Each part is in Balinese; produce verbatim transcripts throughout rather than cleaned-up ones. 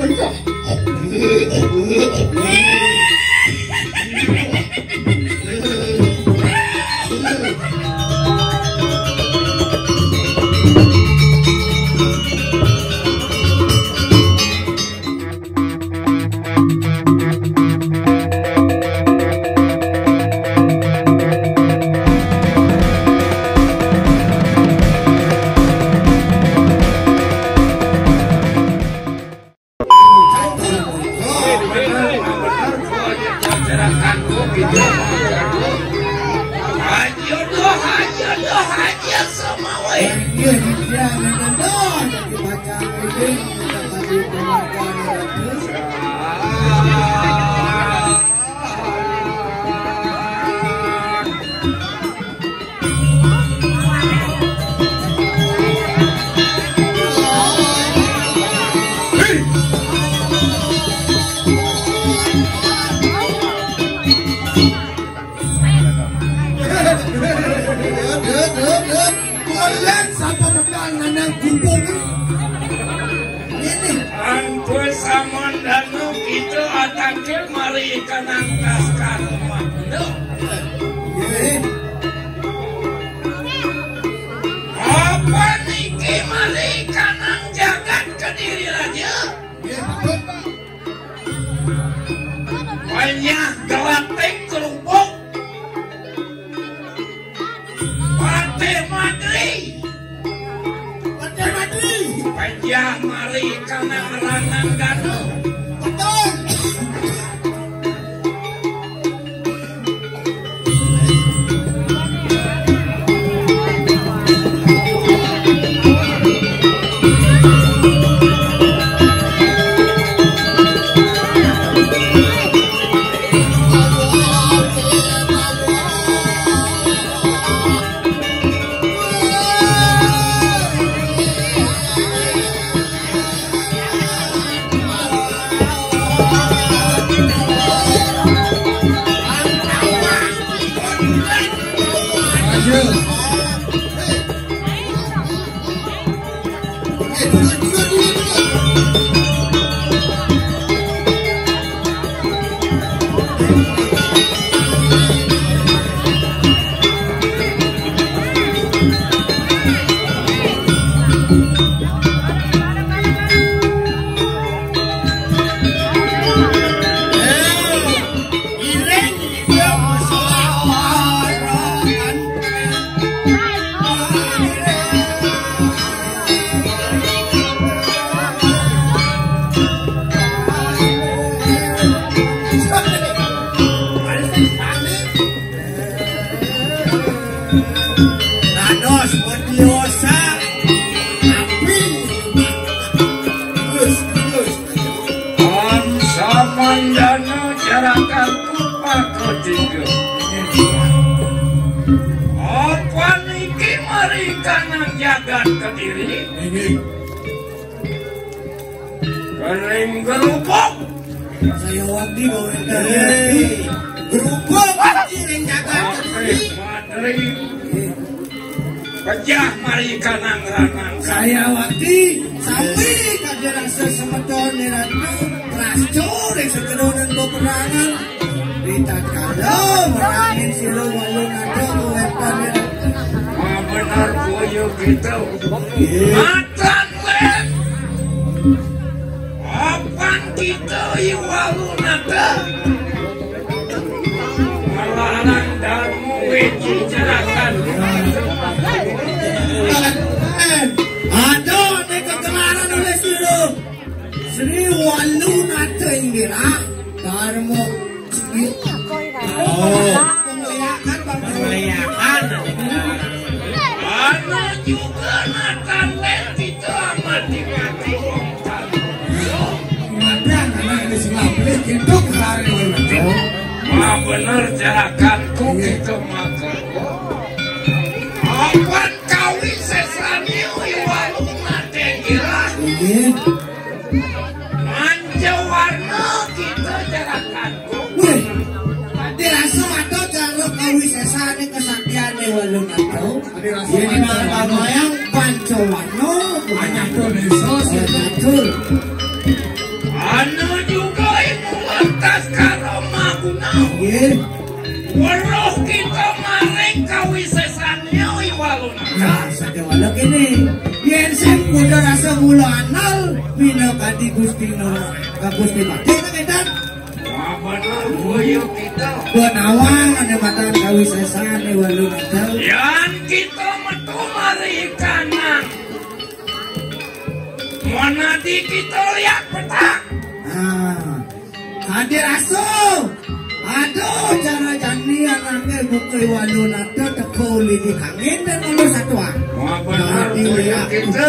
Ayo doh, ayo doh, ayo semua weh. Bulan sapa bakal nandang gubuk ini. Angkue samandanu kita atangkil mari kanang kas karumah. Apa niki mari kanang jagat Kediri Raja? Panyah gelatik kerupuk. Patih Madri. Patih Madri. Panyah mari kanang ranang ganu. Betul. Dados bertiosa. Tapi terus, terus. Om samandana carakan kupa ketiga. Apa niki mari kanang jagat Kediri? Inggih. Kering gerupuk. Saya wadi bawa. Hei. Gerupuk, kering jagat. Patih Madri. Pejah mari kanang ranang. Saya wadi, sampai kaja rasa semeton ni ratu. Rasco dari seterunan peperangan. Di tatkala merangin sira walu nata wetan. Ah, bener, boyo kita. Iya. Matan wet. Apan kita i walu nata. Melarang darmu weci cerakan. Ada ni kegelaran oleh sira. Sri walu nata inggirah. Darmo. Oh. Kemuliaan, Bang. Kemuliaan. Anu juga natan kita mati-mati. Mati anak ini sing lapis, hidup sehari. Ah, bener, jarakanku kita makan. Apan kawi sesani, iwalu mati gila. Iya. Manca warna kita jarakan. Wih, dirasa mata jaruk kawisesane kesaktiane walu nata. Dirasa ini mata. Malam yang panca warna. Banyak tuh, Yesus. Banyak tuh. Anu juga ibu lantas karo maguna. Nggih. Weruh kita maring kawisésan ya iwaluna. Nah, sadéwala kene. Yén sing kuda rasa mula anal, minakadi Gusti Nur, Gusti Patih, kénten. Wah, bener, boyo kita. Benawang ada matan kawisésan iwaluna. Yan kita metu mari kanan. Monadi kita liak petak. Nah, hadir asuh. Aduh, cara jani anaknya buka iwaluna teka uli di kangin dan ulu satuan. Wah, benar, jadi ya kita.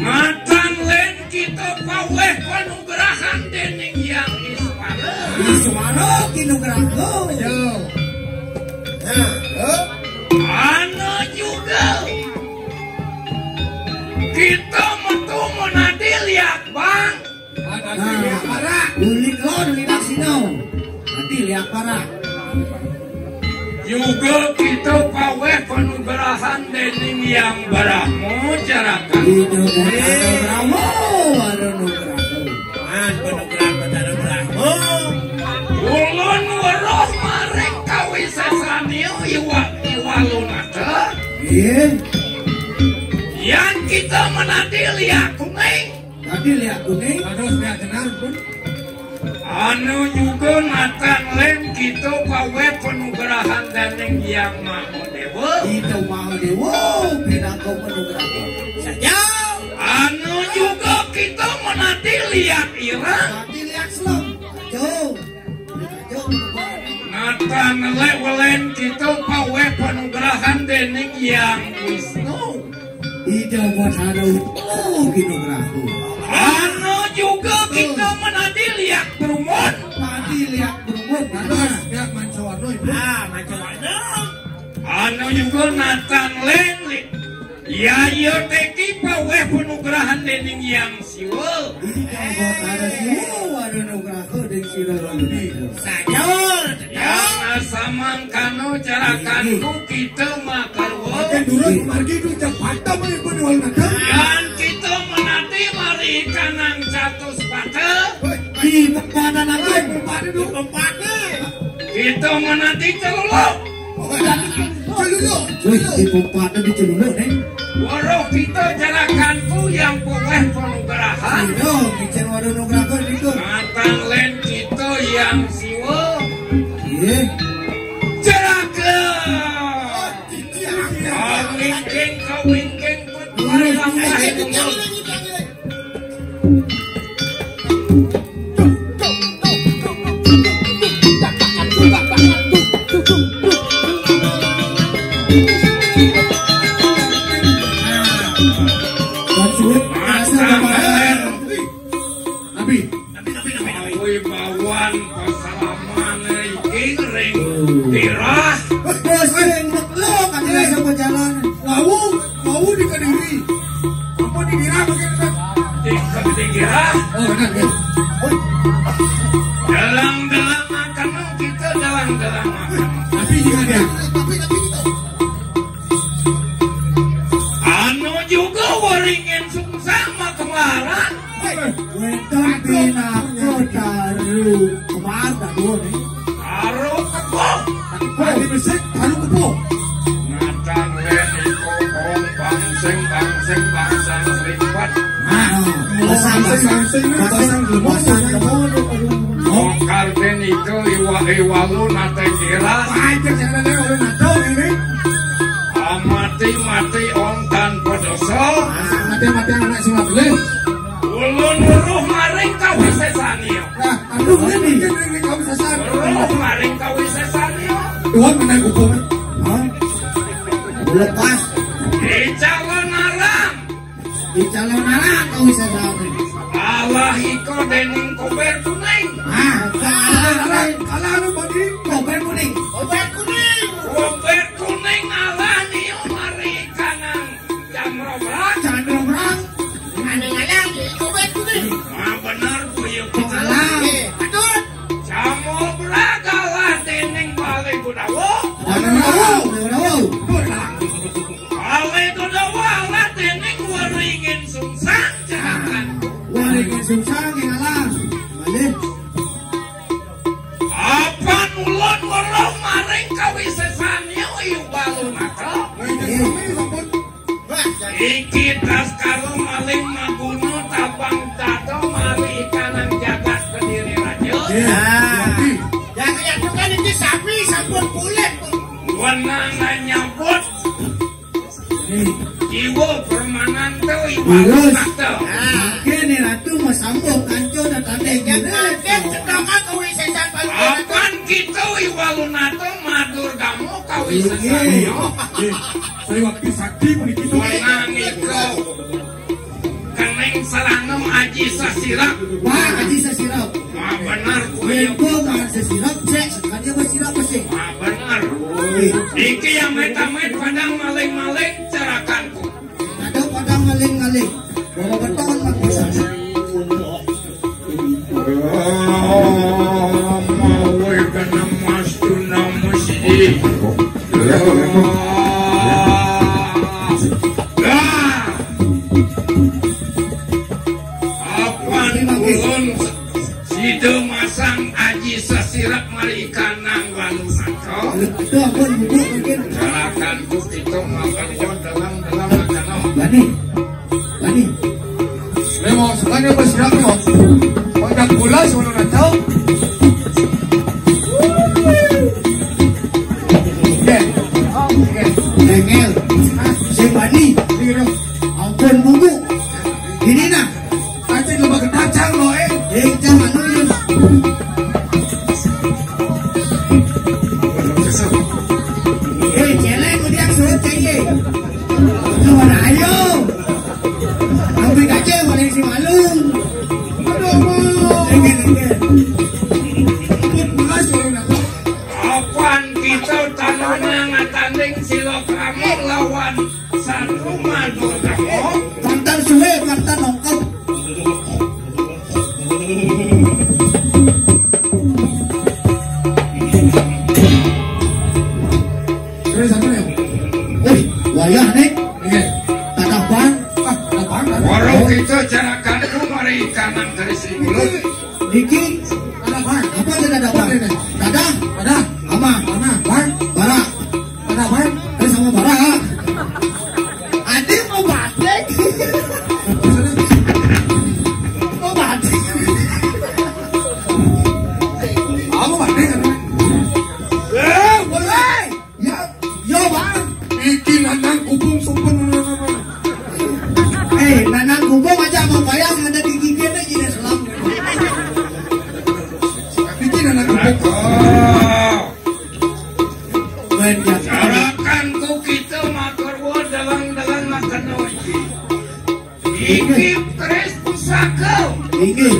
Matan len kita paweh panugrahan dening Yang Iswara. Iswara kinugraha. Yo. Nah, yo. Ana juga. Kita metu monadi liak bang. Nah, para. Ulik lo, ulik sino. Nanti liak para. Juga kita paweh panugrahan dening Yang Brahma carakan. Itu Brahma, waduh nugraha. Man, panugrahan Batara Brahma. Ulun weruh maring kawisésania iwa iwalunata. Iya. Yang kita menadi liak kuning. Tadi liak kuning. Aduh, liak jenar pun. Anu juga matan len kita paweh panugrahan dening Yang Maha Dewa. Kita Maha Dewa, pinaka panugraha. Saja. Anu juga kita menadi liak irang. Tadi liak selem. Jauh. Nata nelek welen kita paweh panugrahan dening Yang Wisnu. Ida buat ada utuh gitu beraku. Anu juga kita menadi liak perumun. Tadi liak perumun. Terus ya mancawarna itu. Ah, mancawarna. Anu juga natan leng. Ya iya teki paweh panugrahan dening Yang Siwa. Ida buat ada Siwa ada nugraha dening sira lalu. Saja. Yang asamangkano carakanku kita makarwa. Makin dulu margi itu cepat apa yang pun wal makan. Yang kita menanti mari kanang catus pata. Di tempatan apa? Tempatan dulu tempatan. Kita menanti celuluk. Celuluk. Wih, di tempatan di celuluk nih. Waroh kita carakanku yang paweh panugrahan. Iya, bicara waroh nugraha itu. Matan leng kita Yang Siwa. Iya. Ceraka. Kawingking, kawingking, pun. Nabi. Wibawan pasalaman iki ring tirah. Wis sing meklok kan rasa berjalan. Lawu, lawu di Kediri. Apa di Tirah mungkin kan? Di Kediri Tirah. Oh, benar ya. Dalang-dalang makan kita dalang-dalang makan. Tapi juga dia. Tapi tapi kita. Anu juga waringin sungsang makemaran. Wénten pinaka daru kemar daru nih. Karo kepo. Adi besik karo kepo. Natang lén iko ong bangsing bangsing bangsang lipat. Nah, bangsing bangsing bangsang lemah bangsang lemah. Ong karten iko iwa iwalu nate kira. Aja jangan ada orang natang ini. Amati mati ong tanpa dosa. Mati mati anak sing mati. Ulun weruh maring kawisésania. Nah, aduh ini ning kawisésania. Weruh maring kawisésania. Tuhan menang hukum. Hah? Lepas. Di calon alam. Di calon alam kawisésania. Allah iko dening kober kuning. Ah, kalah kalah anu bagi kober kuning. Kober kuning. Kober kuning Allah niyo mari kanang. Jamrobrak. Jamrobrak. Ane ngalang, obat kuning. Wah, bener, buyuk. Ngalang. Betul. Jamrobrak kalah dening Bale Godawa. Bale Godawa. Bale Godawa. Bale Godawa kalah dening Waringin Sungsang. Jangan. Waringin Sungsang. Ngalah. Balik. Apan ulun weruh maring kawisésan ieu, ieu balun aka. Iya. Iki tatkala maling maguna tabang dado mari ikanan jagat Kediri Raja. Iya. Nah. Yang nyatukan iki sami sampun kulit. Wenang nyabut. Nih. Jiwa permanan to iwal. Terus. Nah. Oke nih Ratu mau sambung kanco dan tanding. Yang tanding sedangkan kawisésan balun. Apan kita iwal nato matur gamo kawisésan. Iya. Iya. Saya waktu sakti pun gitu. Wenang iko. Kening salano Aji Sasirap. Wah, Aji Sasirap. Wah, bener, kuwi. Lembo mangan sasirap, cek, sekali apa sirap sih? Wah, bener. Oke. Iki yang met-met padang maling-maling cerakanku. Ada padang maling-maling. Bawa beton, Mang Bosan. Mawe kana mas tuna mesti. Apan ulun sida masang Aji Sasirap mari ikanang walu mangko. Itu ampun, Bu, mungkin. Silakan, Bu, kita makan dalam-dalam makanan. Bani. Bani. Memang sebenarnya bersiap kok. Banyak pula sebelum datang. Oke. Oke. Dengel. Si Bani. Ampun, Bu. Ini nah. Anjing lu makan kacang lo, eh. Eh, jangan dulu. Eh, celeng, dia suruh cengeng. Lu mana ayo? Ambil aja, mana si malu. Aduh, ampun. Dengel, dengel. Ampun, pulas, kalau nak. Apan kita tanah ngatanding sila kamu lawan Satu madura. Pantan suwe, pantan nongkep. Terus apa ya? Wih, wayah nih. Iya. Tatapan. Ah, tatapan. Warung kita carakan itu mari kanan dari sini. Niki, ada apa? Apa ada ada apa? Ada. Ada. Ama. Ama. Bar. Bara. Ada apa? Ada sama bara. Adi mau batik. Mau batik. Apa batik? Eh, boleh. Ya, ya, Bang. Iki nanang kubung sumpun. Eh, nanang kubung aja mau bayar ada di gigi ada jadi selam. Iki nanang kubung. Banyak. Sarakan ku kita makarwa dalang-dalang makan iki. Iki keris pusaka. Inggih.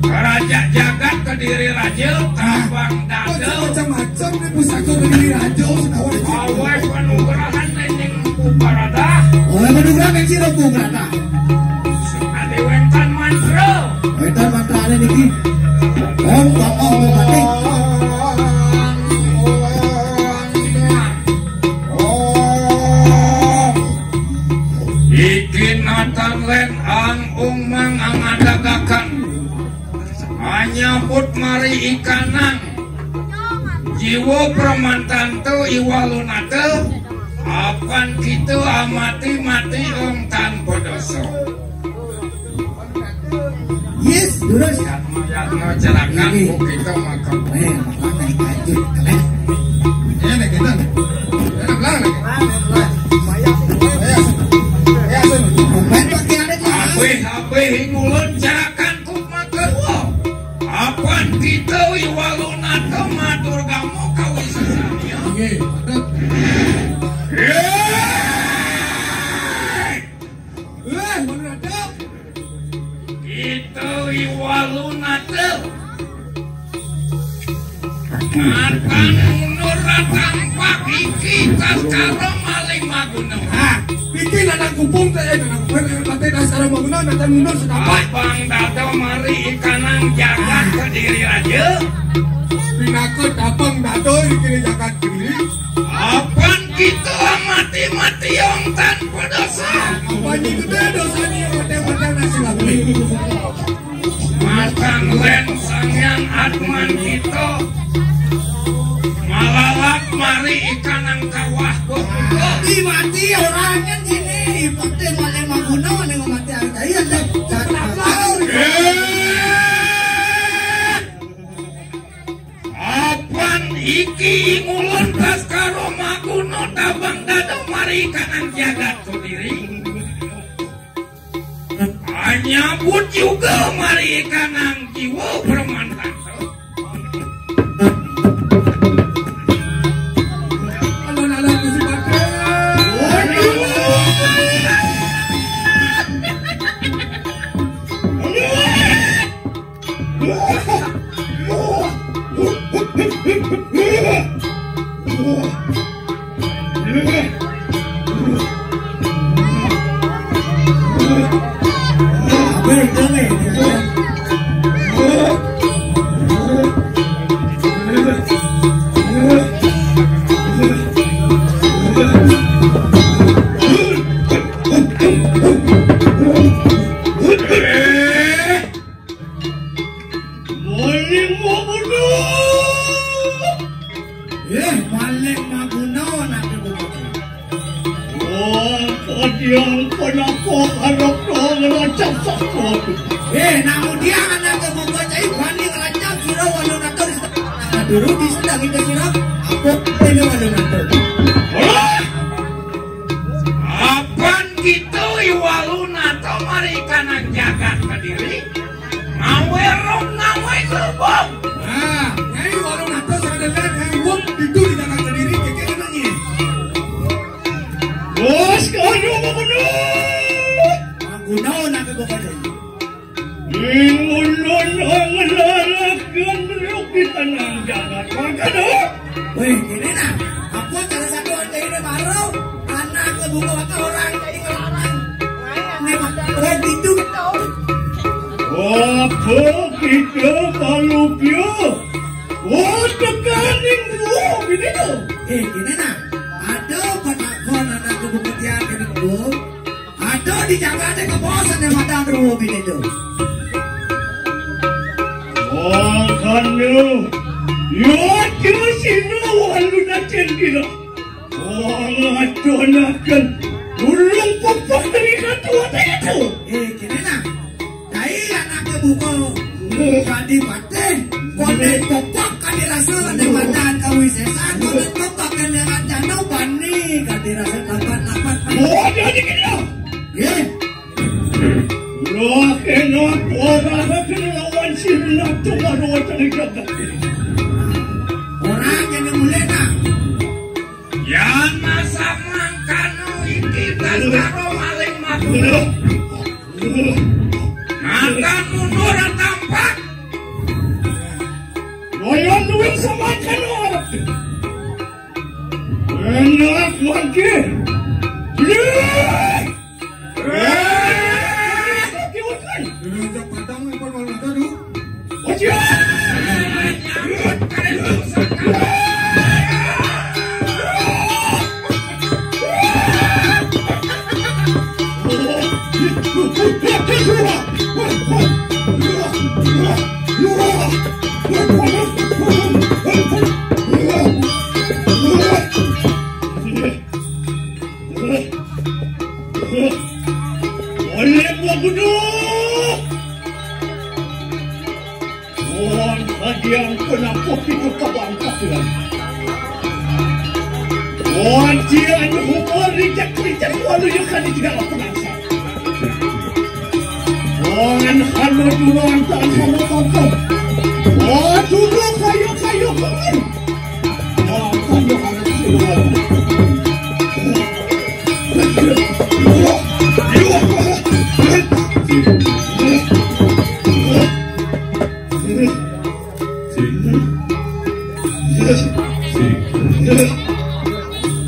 Raja jagat Kediri Raja, tabang dada. Macam-macam nih pusaka Kediri Raja, sekawan. Awai panugrahan nening Empu Baradah. Awai panugrahan nening Empu Baradah. Ade wentan mantra. Wentan mantra ada niki. Om Bambang Bupati. Iki natan len ang ung mang angadagakan. Anyabut mari ikanang. Jiwa pramantanto iwalunata. Apan kita amati-mati ong tanpa dosa. Yes, terus. Yatno, yatno, cerakan, ini. Bukit itu makan. Eh, makan naik aja, keren. Ini kita. Ini belang lagi. Ayo. Ayo, sun. Main pakai adat lah. Abih, abih, mulun cerakan ku makarwa. Apan kita iwalunata matur gamo kawisésannya. Oke, mantap. Yeay. Eh, mana ada? Kita iwalunata. Matan mundur ratampak iki tatkala maling maguna. Ah, iki nanang kubung teh, eh, nanang kubung, eh, mati tatkala maguna, matan mundur setapak. Abang dado mari ikanang jagat Kediri Raja. Pinaka tabang dado iki jagat Kediri. Apan kita mati-mati ong tanpa dosa. Apa ini kita dosa nih, mati-mati nasi lagi. Len Sanghyang Atman kita malalap mari ikanang kawah. Dimati orangnya sini, ipakte malih maguna, ning mati ari daya, deh. Apan iki ingulun Baskara maguna tabang dada mari ikanang jagat kediri. Anyabut juga mari ikanang jiwa Brahmantasa. Alon-alon Gusti Patih. Maling maguna. Eh, maling maguna, nak ibu. Wah, kadiang kenapa anak kau ngeracak sasuatu? Eh, namun dia anak ibu kau cai bani ngeracak sira walu natur. Dulu di sedang itu sira, aku ini walu natur. Hah? Apan kita i walu natur mari ikanang jagat kediri. Ngawe rong, ngawe gerbong. Nah, nyai walu natur sadaya ngawe wong itu di jagat kediri, keke anaknya. Bos, kau mau bunuh. Aku tahu nak ibu kau cai. Ingulun nglaraken rugi tenang jagat warga, no? Weh, ini nah, aku salah satu anjing ini baru, anak kebuka wakil orang jadi ngelarang. Ini mah, oh, gitu. Apa kita malu pio? Oh, tekaning ruh ini, no? Eh, ini nah, ada penakon anak kebuka tiang ini, Bu. Aduh, di jagate kebosan ya madan ruh bini tu. Makanya, yo, kira sino walu nacen kira. Wong adonaken burung pepek dari katu itu. Eh, kene nah. Dai anake buka. Kadi patih. Konek pepek kadi rasa, nek madan kawisesan, konek pepek kene rancana bani kadi rasa lapat-lapat. Oh, jadi kira. Nggih. Roh kena ora kelawan si Ratu karo weteng jagat. Ora kene mulih ta? Yan masa mangkano iki tas karo maling mati. Makan mundur tampak. Royon duwin samangkano arep. Enak mangke. Bleh. Oleh Gubernur. Wan hadiang penampuh itu kabangkasiran. Wan jian humor rijak-rijak walu yang kali tidak penasa. Wan halo duan tak sama tonton. Wan dulu kayu-kayu kemana?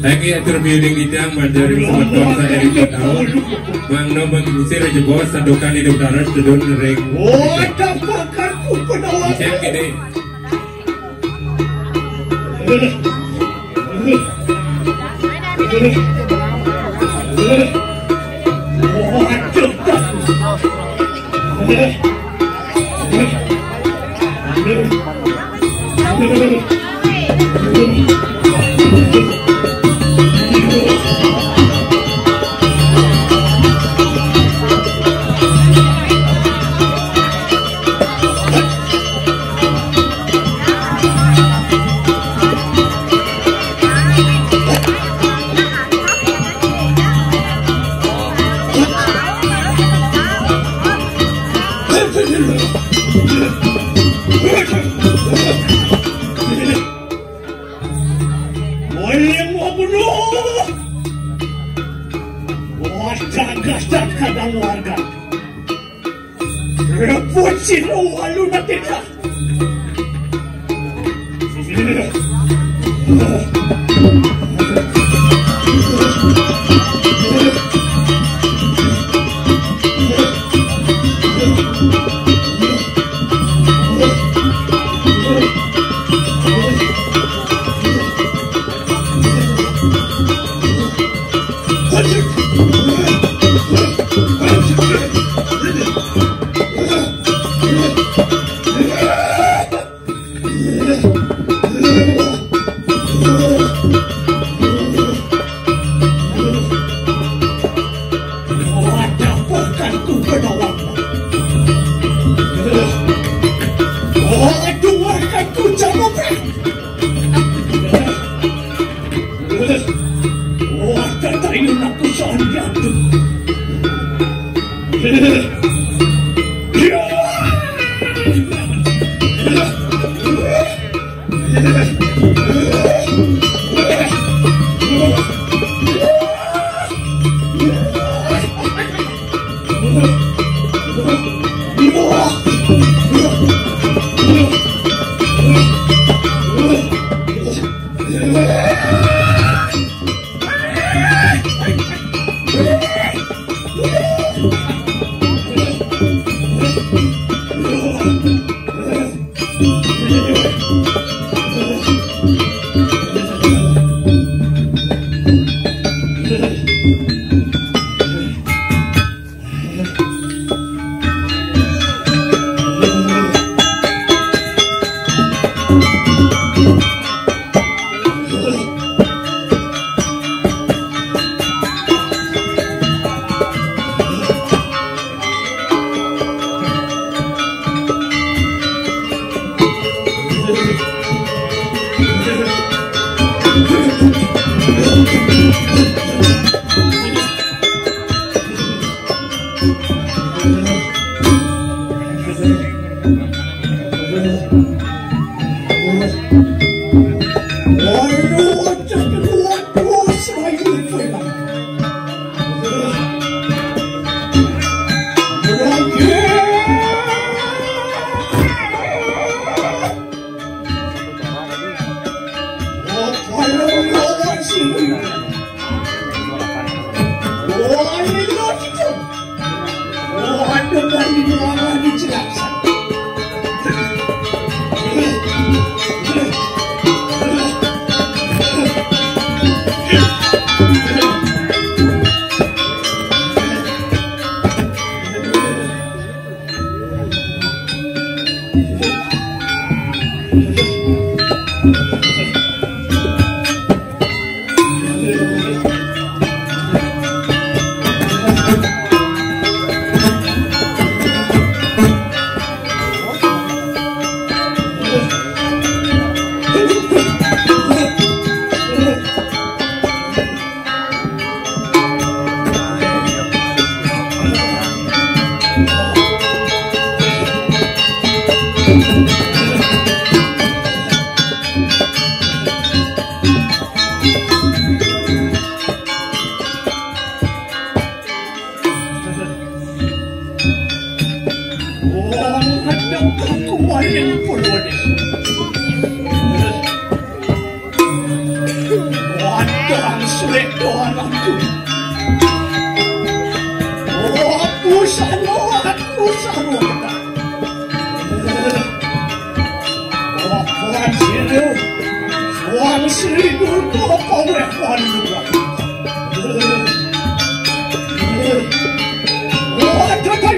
Enggi atur miuding idang mandari semeton sadaya taun. Mangda mangusir jebos santukan idup darat sedun ring. Wadah pakarku penawa. Ijang kene. Oleh mo bunuh! Wah, tagas kadang warga. Rebut si Rowalu na kita. Wadabuhkan ku penawan. Waduhkan ku jamu perang. Wah, kata ini nak ku sanjat. Wadang sulit doang aku. Oh, pusano, pusano. Oh, Tuan Sri, Tuan Sri, Tuan Sri, Tuan Sri, Tuan Sri. Oh, Tuan Sri.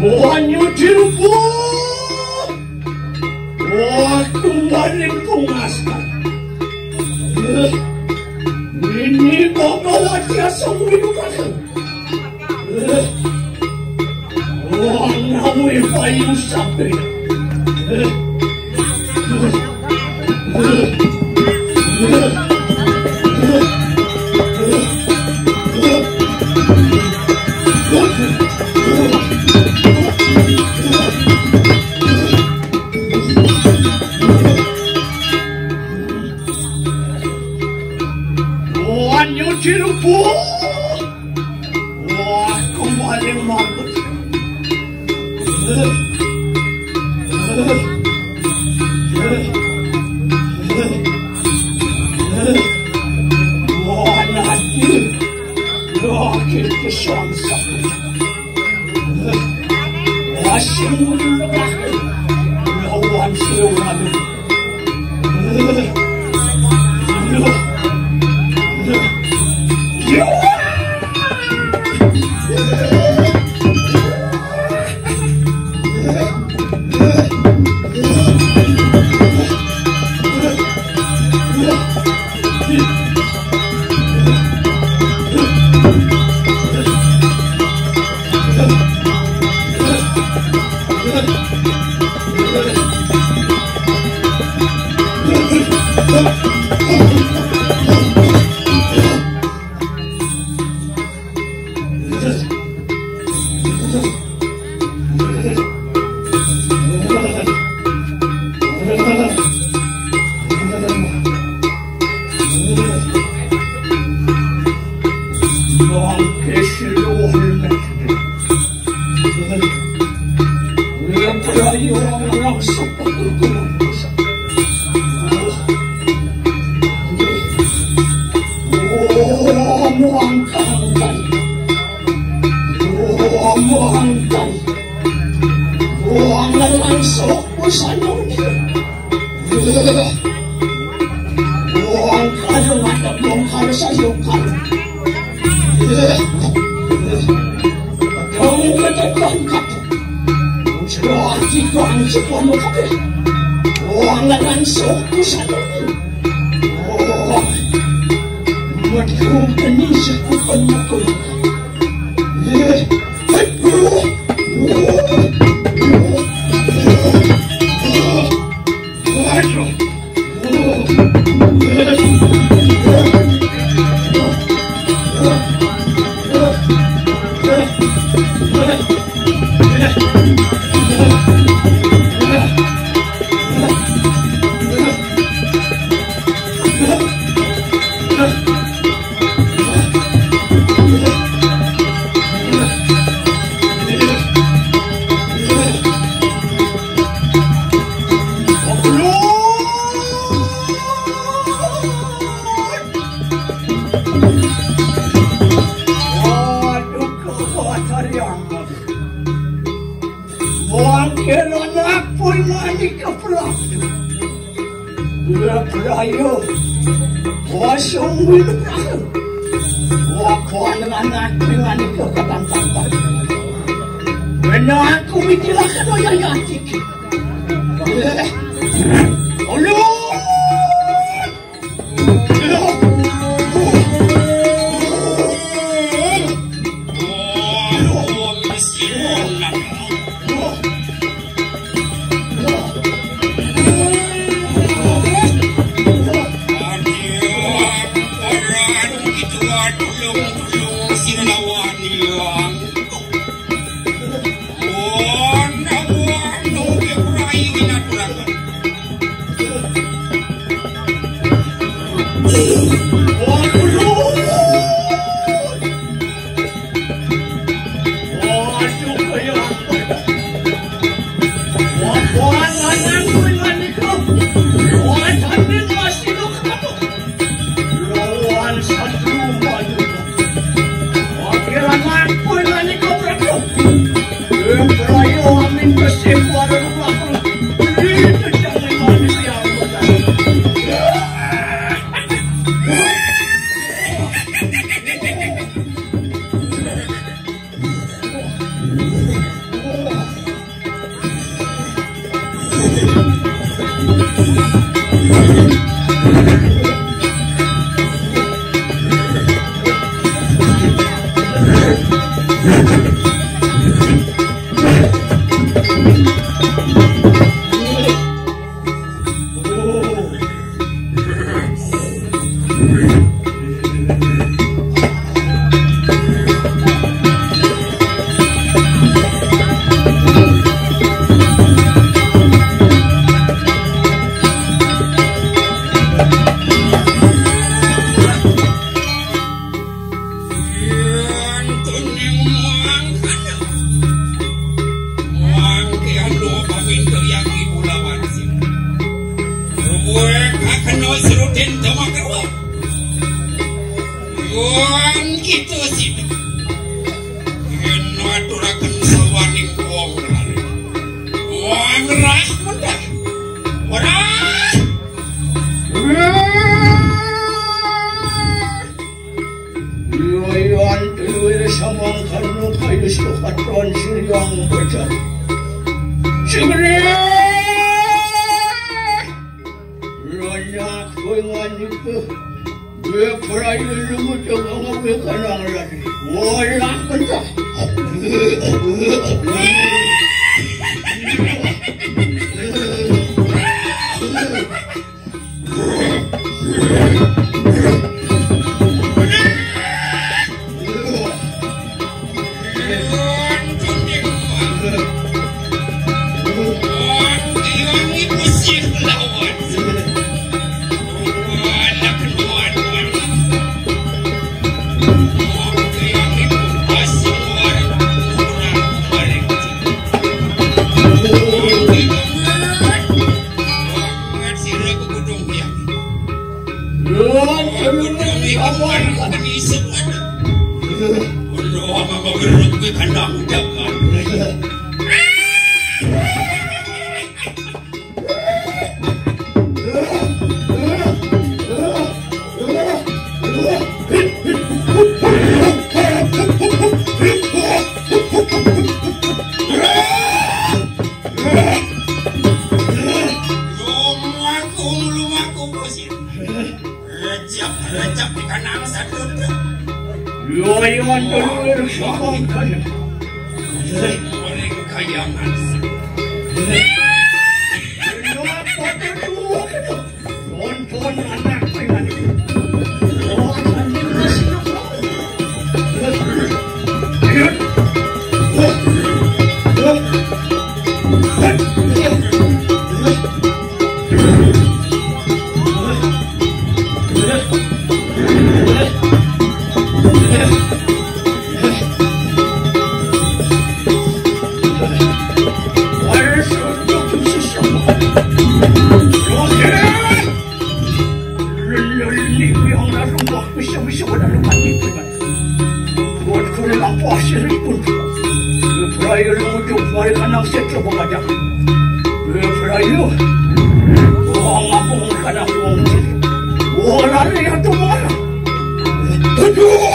Wanyudirupa. Wah, kumaring kumastan. Ini bapak wajah sembunyi. Wah, nawi payu sampai. Wah, nyuci rubuh. Wah, kumaring mabuk. Wah, nanti. Wah, kita sangsa. Wah, semua. Lawan semua. Wangkén anak pun ngani keplak. Gerak rayo. Wasung wilak. Wakuan anak pun ngani kekatangkapan. Benar aku mikilakan wayah yatik. Ulun. Wan kita sini. Yen ngaturaken sawaning wong lare. Wong rah mendah. Ora. Layan luwir samangkana kaya sukatron siriang bocah. Sugri. Raja kowe ngandika. Kowe prayu lumut ngawe kanang lari. Wala pentas. Lumaku, lumaku, Bos. Recep, recep dikanang saduduk. Yo, yo, dulur, sapa kan? Oleh kekayangan. Kenapa kedua, kedua? Tonton anak dengan. Oh, akan dikasih. Buat kene lampah siripun. Ibrahim ujuk mari kanang setra pemajak. Ibrahim. Wong ngapung kanang wong. Wong lari atuh marah. Aduh.